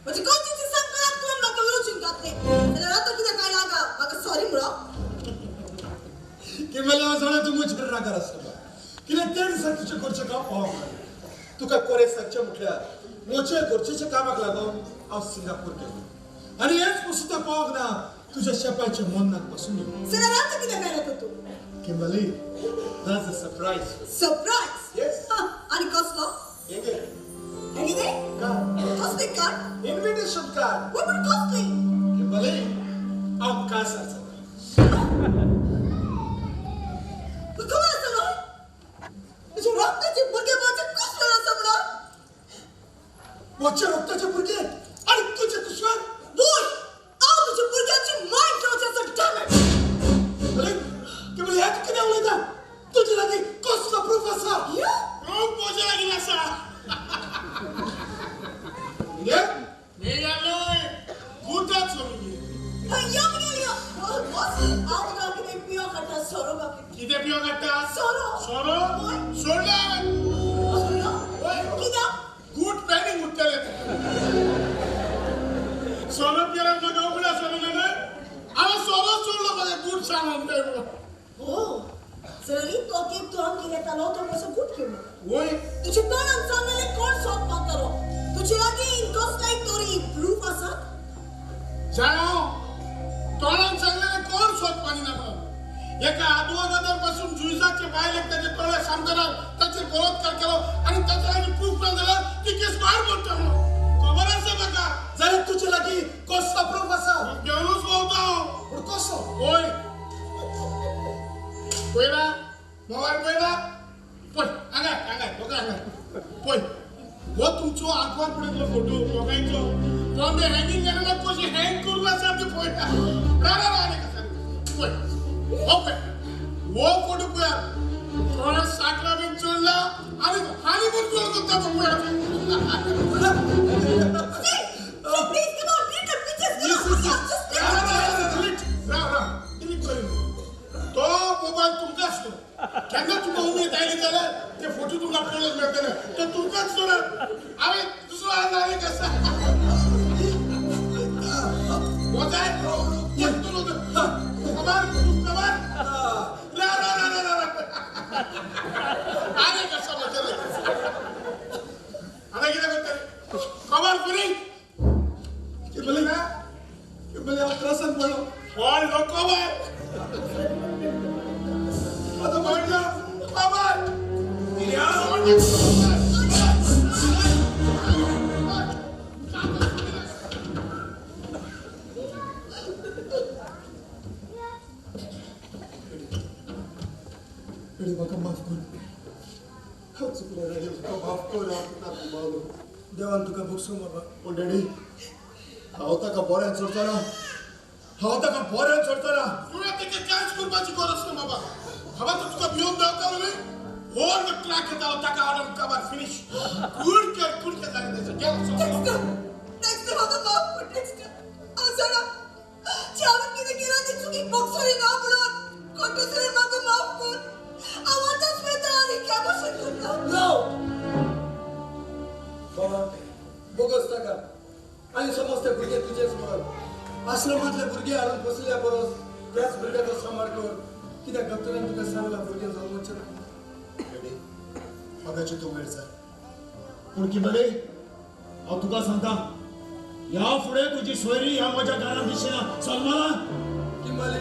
म्हजी गरजेची संकटाक तुवें म्हाका लोचून घातलें जाल्यार आतां कितें काय लागा म्हाका सॉरी म्हणप. किंबली हांव जाणा तूं म्हजेर रागार आसतलो. कित्याक त्या दिसा तुजें करचें काम पावंक ना. तुका कोरे सांगचें म्हटल्यार म्हजे गरजेच्या कामाक लागून हांव सिंगापूर गेलो आनी हेच पसून पावंक ना तुज्या शेपायच्या मनाक बसून येवं. जाल्यार आतां कितें काय येता तूं? Kimberly, that's a surprise. Surprise? Yes. आनी कसलो? हें कितें? कार्ड. कसलें कार्ड? Invitation card. वय पूण कसलें? किंबली, हांव कासार जाता. तूं खबर आसा न्हय? तुज्या रक्ताचे भुरगे म्हजे कुसवेर आसा म्हणून. म्हज्या रक्ताचे भुरगे आनी तुजे कुसवेर? वय, हांव तुज्या भुरग्याची माय जावचें आसा, damn it! Kimberly, हें तूं कितें उलयता? तुजे लागीं कसलो प्रूफ आसा? प्रूफ म्हजे लागीं आसा. कितें पिवंक काडटा? सोरो. सोरो? सोडले हांवें. कित्याक? गूट पॅनींग उरतलें. सोरो पियेल्यार म्हाका उगडा सोरो न्हय. हांवें सोरो सोडलो मरे गूट सांगूंक जाय म्हणून. हो जाल्यार तो केप तूं आमगेर येतालो तो म्हजो गूट घेवन येता. वय. तुजे तोंडान सांगलेलें कोण सोद मारतलो? तुजे लागीं कसलेय तरी प्रूफ आसा? जाणा तोंडान सांगलेलें कोण सोद मारिना म्हणून. एका आदवोगादार पासून जुईजाचे बायलेक ताचे तोंडाक सामकारार ताचेर बलात्कार केलो आनी ताच्या लागीं प्रूफ ना जाल्यार ती केस भायर पडटा म्हणून खबर आसा म्हाका. जाल्यार तुजे लागीं मोबायल पळयला पळय हांगा हांगा दोगां हांगा पळय हो तुमचो आंकवार पडयतलो फोटो दोगांयचो बॉम्बे हँगींग जालें कशी हँग करून आसा ते पळयता रा रा रा पळय हो पळय हो फोटो पळयात कोणा साकला बीन चोरला आनी हानी पण चोर करता तो पळयात. Please, come on, delete the pictures. Yes, yes, yes. Delete. Rao Rao delete करून तो मोबायल तुमकां आसलो केन्ना तुमकां उमेद आयली जाल्यार ते फोटो तुमकां पळोवंक मेळटले तो तुमकांच सोडत हांवें दुसरो आयला आनी आसा वजाय खबर खबर रा रा रा रा रा आनी आसा म्हजें आतां कितें करतलें खबर पुरी किमले ना किमले हांव त्रासान पडलो पडलो खबर आतां पडलो खबर डॅडी म्हाका माफ कर हांव चुकलो डॅडी म्हाका माफ कर हांव तुका दुबावलो देवान तुका भोगसूं बाबा. पूण डॅडी हांव ताका बऱ्यान सोडचो ना हांव ताका बऱ्यान सोडचो ना. तुवें तेका कांयच करपाची गरज ना बाबा. बाबा तूं तुका भिवन रावतालो न्ही होल ट्रॅक येतालो ताका हाडून काबार फिनीश कुडके कुडके जालें तेचें गेलो. डेक्स्टर म्हाका माफ कर डेक्स्टर. हांव जाणा जें हांवें कितें केलां तें चुकीक भोगसलें ना म्हणून कोट्टेसरीन म्हाका माफ कर. हांव आतांच वयता आनी कॅबोशन करता. राव बाबा बोगस ताका आनी समज ते भुरगे तुजेच म्हणून आश्रमांतले भुरगे हाडून बसल्या परस त्याच भुरग्याचो सांबाळ कर कित्याक डॉक्टरान तुका सांगलां भुरगें जल्मचें ना. डॅडी म्हाका चिंतूंक वेळ जाय पूण किमले हांव तुका सांगता ह्या फुडें तुजी सोयरी ह्या म्हज्या घरांत दिसना सलमाना. किमले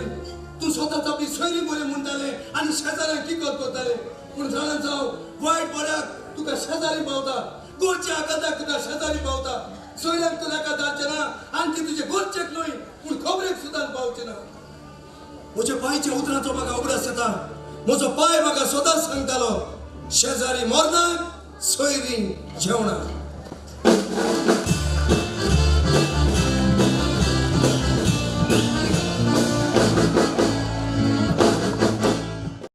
तूं स्वताच आपली सोयरी बरी म्हणटाले आनी शेजाऱ्यांक किकोत करताले पूण जाणा जावं वायट बऱ्याक तुका शेजारी पावता गोडच्या आकांताक तुका शेजारी पावता सोयऱ्यांक तूं नाका धाडचें ना आनी ती तुजे गोडचेक न्हय पूण खबरेक सुद्दां पावचें ना. म्हज्या पांयच्या उतरांचो म्हाका उगडास येता. म्हजो पांय म्हाका सदांच सांगतालो शेजारी मरनाक सोयरी जेवणाक.